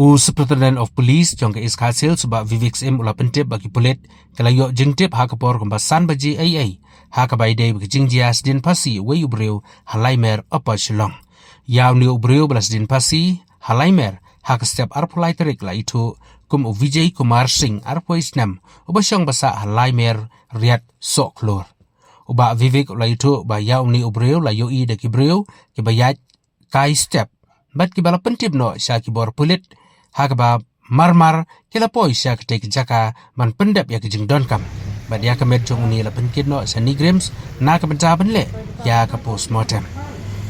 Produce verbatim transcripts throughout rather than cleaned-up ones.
U Superintendent of Police jong ka East Khasi Hills, u Bah Vivek Syiem, u la pyntip ba ki pulit ki la ïoh jingtip ha ka por kumba san baje eiei, ha kaba ïadei bad ka jingjia sdien phasi uwei u briew ha Laimer, Upper Shillong. Ïa une u briew ba la sdien phasi ha Laimer ha ka step arphew lai tarik la ithuh kum u Vijay Kumar Singh, arphew snem, uba shong ba sah ha Laimer, Riat Sohkhlur. U Bah Vivek u la ithuh ba ïa une u briew la ïohi da ki briew kiba ïaid kai step, bad kiba la pyntip noh sha ki bor pulit, ha kaba marmar ki la poi sha katei ka jaka ban pyndep ïa ka jingdonkam. Bad ïa ka met jong une la pynkit noh sha NEIGRIHMS na ka bynta ban leh ïa ka postmortem.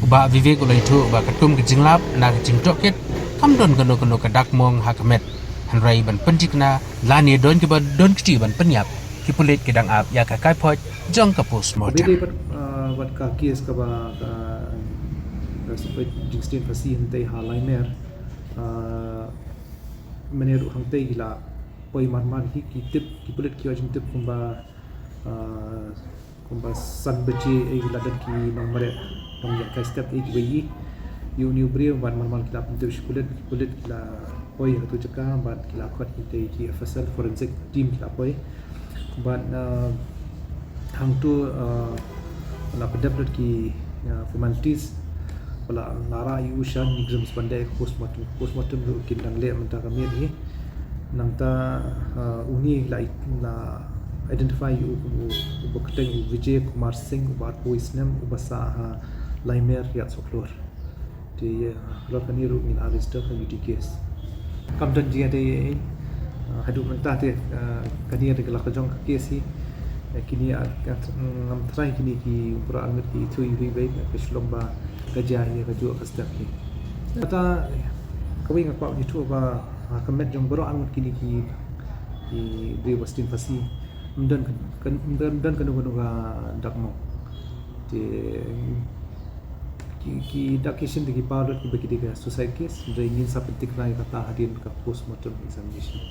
U Bah Vivek u la ithuh ba katkum ka jinglap na ka jingtohkit, kam don kano kano ka dak mong ha ka met. Hynrei ban pynthikna lane don kiba don kti ban pynïap, ki pulit ki dang ap ïa ka kaiphoh jong ka postmortem. Bad, uh, bad ka kes kaba ka, ka super jingsdien phasi hangtei ha Laimer, uh, mynne ruh hangtei ki la poi marmar hi, ki tip, ki pulit ki ïoh jingtip kumba, uh, kumba san baje eiei, ki la don ki nongmareh nongïaid kai step eiei kiba ïohi ïa une u briew, bad marmar ki la pyntip sha ki pulit, ki pulit ki la poi ha katei ka jaka bad ki la khot kitei ki F S L, forensic team ki la poi. Bad, uh, hangto, uh, la pyndep lut ki, uh, formalities. Ba la rah ïa u sha NEIGRIHMS ban leh postmortem, postmortem ruh kin dang leh mynta ka miet hi. Nangta, uh, une la, la identify ïa u kum u, uba kyrteng u Vijay Kumar Singh, uba arphew snem, uba sah ha Laimer, Riat Sohkhlur. Te, uh, halor kane ruh ngin arrest ka, U T case. Kam don jingïadei, uh, haduh mynta te, uh, kane ruh ka la ka jong ka kes hi. Uh, kine, uh, ngam tharai kine ki para angnud ki ithuh hi beit, ka shlem ba ka jia hi ka juh ka step hi. Kata kawei nga kwah ithuh ba, uh, ka met jong baroh angnud kine ki, ki briew ba sdien phasi, ym don kan, kan, ym don, ym don kano kano ka dak mong. Te ki, ki dak ki shisien te ki paw lut kiba ki dei ka suicide case, hynrei ngin sa pynthikna ïa kata hadien ka postmortem examination.